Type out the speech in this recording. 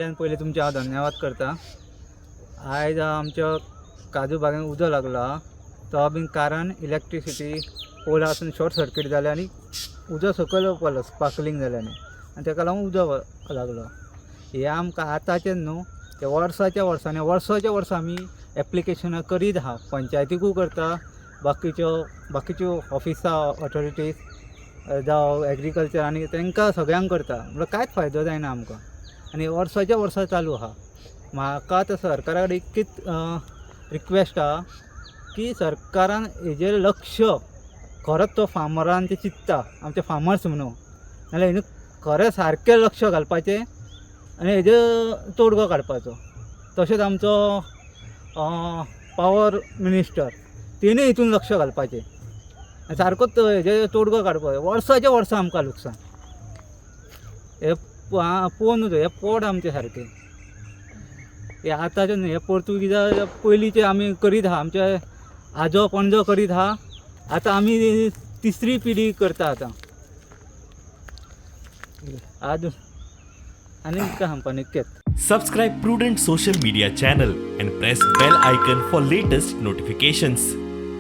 पयलीं तुमचें हांव धन्यवाद करता. आयज आमच्या काजू बागेक उजो लागला, तो बीन कारण इलेक्ट्रिसिटी पोलासून शॉर्ट सर्कीट जालें आनी उजो सकयल पडलो, स्पार्कलींग जालें आनी ताका लागून उजो लागलो. हें आमकां आतांचें न्हू, ते वर्साच्या वर्सांनी वर्साच्या वर्सा आमी एप्लिकेशनां करीत आहा, पंचायतीकूय करता, बाकीच्यो बाकीच्यो ऑफिसां ऑथॉरिटीज जावं एग्रीकल्चर आनी तांकां सगळ्यांक करता, म्हणल्यार कांयच फायदो जायना आमकां आनी वर्साच्या वर्सा चालू आहा. म्हाका आतां सरकारा कडेन इतकीच रिक्वेस्ट आहा की सरकारान हेजेर लक्ष, खरोच तो फार्मरान ते चिंत्ता आमचे फार्मर्स म्हणून नाल्यार हेणी खरें सारकें लक्ष घालपाचें आनी हेजेर तोडगो काडपाचो. तशेंच आमचो पावर मिनिस्टर तेणी हितून लक्ष घालपाचें आनी सारकोच हेजेर तोडगो काडपाचो. वर्साच्या वर्सा आमकां लुकसाण हें पळोवन न्हू, हें पोट आमचें सारकें. हें आतांचें न्हू, हें पोर्तुगीजा पयलींचें आमी करीत आहा, आमचे आजो पणजो करीत आहा, आतां आमी तिसरी पिढी करता आतां. आज आनी कितें सांगपा इतकेंच. Subscribe Prudent Social Media channel and press bell icon for latest notifications.